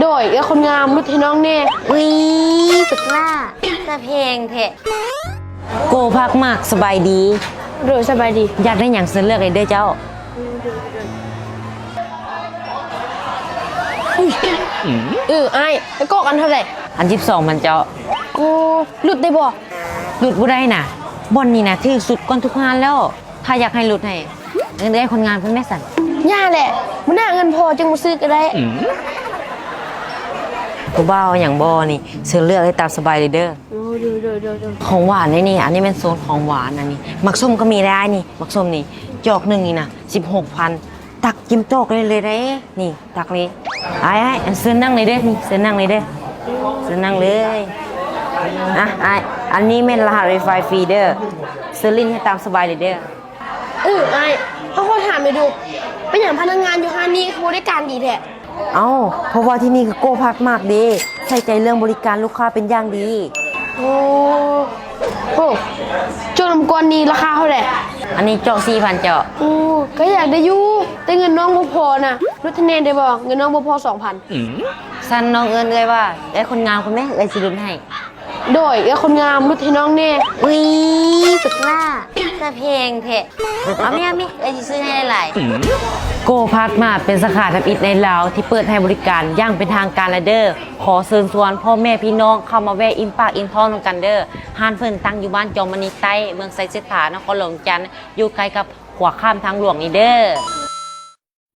ໂດຍ ເອື້ອຍຄົນງາມ ຫຼຸດໃຫ້ນ້ອງແດ່. ອຸ້ຍ ຈັກຫຼ້າ ຕາແພງແທ້. ໂກພັກມາກ ສະບາຍດີ. ໂດຍ ສະບາຍດີ. ຢາກໄດ້ຫຍັງເຊີນເລືອກໄດ້ເດີເຈົ້າ. ເອີ ອ້າຍ ໄປກອກອັນເທົ່າໃດ? ອັນສິບສອງພັນເຈົ້າ. ໂອ້ ຫຼຸດໄດ້ບໍ່? ຫຼຸດບໍ່ໄດ້ນະ ບ່ອນນີ້ນະຖືກສຸດກ່ອນທຸກຮ້ານແລ້ວ. ຖ້າຢາກໃຫ້ຫຼຸດໃຫ້ ເອີ້ນເອື້ອຍຄົນງາມເພິ່ນແມ່ຊັ້ນ. ຢ່າແຫຼະ ມື້ໜ້າເງິນພໍຈຶ່ງມາຊື້ກໍໄດ້. ຜູ້ບ່າວເອົາຫຍັງບໍ່ນີ້ ເຊີນເລືອກໄດ້ຕາມສະບາຍເລີຍເດີ. ໂອ້ ໂດຍໆໆໆ. ຂອງຫວານເດ້ນີ້ ອັນນີ້ແມ່ນໂຊນຂອງຫວານ. ອັນນີ້ໝາກສົ້ມກໍມີໄດ້ອ້າຍນີ້. ໝາກສົ້ມນີ້ ຈອກໜຶ່ງນີ້ນະ ສິບຫົກພັນ. ຕັກຈິ້ມຈອກໄດ້ເລີຍເດ້. ນີ້ ຕັກເລີຍ. ອ້າຍ ອ້າຍ ອັນເຊີນນັ່ງເລີຍເດີ. ນີ້ ເຊີນນັ່ງເລີຍເດີ. ເຊີນນັ່ງເລີຍ. ອ່ະ ອ້າຍ ອັນນີ້ແມ່ນລະຫັດ Wi-Fi ຟຣີເດີ. ເຊີນຫຼິ້ນໃຫ້ຕາມສະບາຍເລີຍເດີ. ເອີ ອ້າຍ ເຮົາຂໍຖາມໜ່ອຍດູ ເປັນຫຍັງພະນັກງານຢູ່ຮ້ານນີ້ຄືບໍລິການດີແທ້? ເອົ້າ ເພາະວ່າທີ່ນີ້ຄືໂກພາກມາກເດ້ ໃສ່ໃຈເລື່ອງບໍລິການລູກຄ້າເປັນຢ່າງດີ. ໂອ້ ໂອ້ ໂຈກນ້ຳກ້ອນນີ້ລາຄາເທົ່າໃດ? ອັນນີ້ຈອກສີ່ພັນເຈົ້າ. ໂອ້ ກໍຢາກໄດ້ຢູ່ ແຕ່ເງິນນ້ອງບໍ່ພໍນະ ຫຼຸດໃຫ້ແດ່ໄດ້ບໍ່? ເງິນນ້ອງບໍ່ພໍສອງພັນ. ຊັ້ນນ້ອງເອີ້ນເອື້ອຍວ່າ ເອື້ອຍຄົນງາມພຸ້ນແມ ເອື້ອຍຊິຫຼຸດໃຫ້. ໂດຍ ເອື້ອຍຄົນງາມ ຫຼຸດໃຫ້ນ້ອງແດ່. ອຸ້ຍ ຈັກຫຼ້າ ຕາແພງແທ້. ເອົາແມ ເອົາແມ ເອື້ອຍຊິຊື້ໃຫ້ຫຼາຍໆ. ໂກພາກມາເປັນສາຂາທຳອິດໃນລາວ ທີ່ເປີດໃຫ້ບໍລິການຢ່າງເປັນທາງການແລ້ວເດີ. ຂໍເຊີນຊວນພໍ່ແມ່ພີ່ນ້ອງເຂົ້າມາແວ່ອີ່ມປາກອີ່ມທ້ອງນຳກັນເດີ. ຮ້ານເພິ່ນຕັ້ງຢູ່ບ້ານຈອມມະນີໃຕ້ ເມືອງໄຊເສດຖາ ນະຄອນຫຼວງວຽງຈັນ ຢູ່ໃກ້ກັບຂົວຂ້າມທາງຫຼວງນີ້ເດີ.